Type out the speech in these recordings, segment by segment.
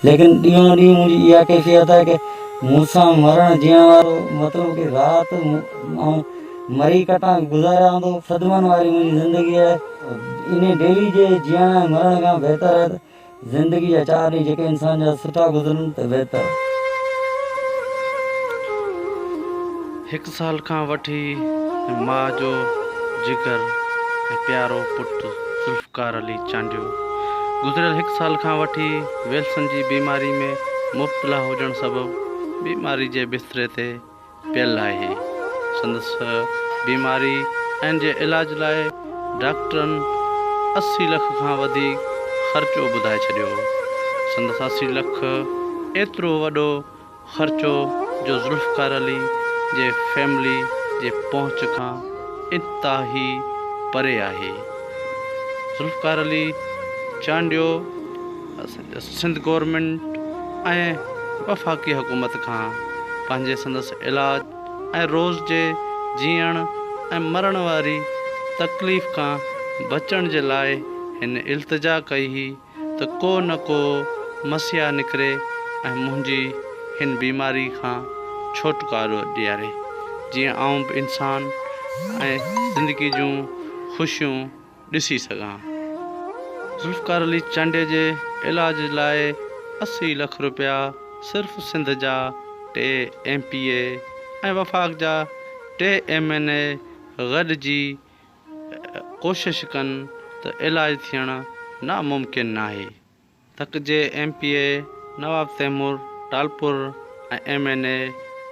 ليڪن ڏينهون ڏينهن منهنجي اها ڪيفيت آهي ڪه مون سان مرڻ جيئڻ وارو مطلب ڪه رات آئون مري ڪٽان گذاريان ٿو صدمن واري منهنجي زندگي آهي انهي ڊيلي جي جيئڻ ۽ مرڻ کان بهتر آهي ته زندگي جا چار ڏينهن جيڪي انسان جا سٺا گذرن ته بهتر. هڪ سال کان وٺي ماء جو جگر ۽ پيارو پٽ ذوالفقار علي چانڊيو گذريل هڪ سال کان وٺي ويلسن جي بيماري ۾ مبتلا هجڻ سبب بيماري جي بستري تي پيل آهي. سندس بيماري ۽ جي علاج لاء ڊاڪٽرن 80 لک کان وڌيڪ خرچو ٻڌائي ڇڏيو. سندس 80 لک ايترو وڏو خرچو جو ذوالفقار علي جي فيملي جي پهچ کان انتهائي پري آهي. ذوالفقار علي چانڊيو سنڌ گورنمينٽ ۽ وفاقي حڪومت کان پنهنجي سندس علاج ۽ روز جي جيئڻ ۽ مرڻ واري تڪليف کان بچڻ جي لاء هن التجا ڪئي هئي ته ڪو نه ڪو مسيحا نڪري ۽ منهنجي هن بيماري کان ڇوٽڪارو ڏياري جيئن آئون به انسان ۽ زندگي جون خوشيون ڏسي سگهان. ذوالفقار علي چانڊيي جي علاج لاء 80 لک رپيا صرف سنڌ جا ٽي ايم پي اي ۽ وفاق جا ٽي ايم اين اي گڏجي ڪوشش ڪن ته علاج ٿيڻ ناممڪن ناهي. تڪ جي M P A Nawab Taimur Talpur ۽ M N A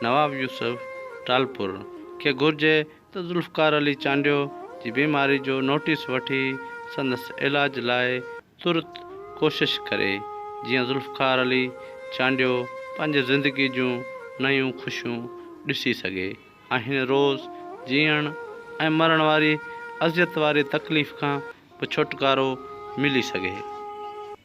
Nawab Yousuf Talpur کي گهرجي ته ذوالفقار علي چانڊيو جي بيماري جو نوٽيس وٺي سندس علاج لاء ترت ڪوشش ڪري جيئن ذوالفقار علي چانڊيو پنهنجي زندگي جون نيون خوشيون ڏسي سگهي ۽ هن روز جيئڻ ۽ مرڻ واري اذيت واري تڪليف کان به ڇوٽڪارو ملي سگهي.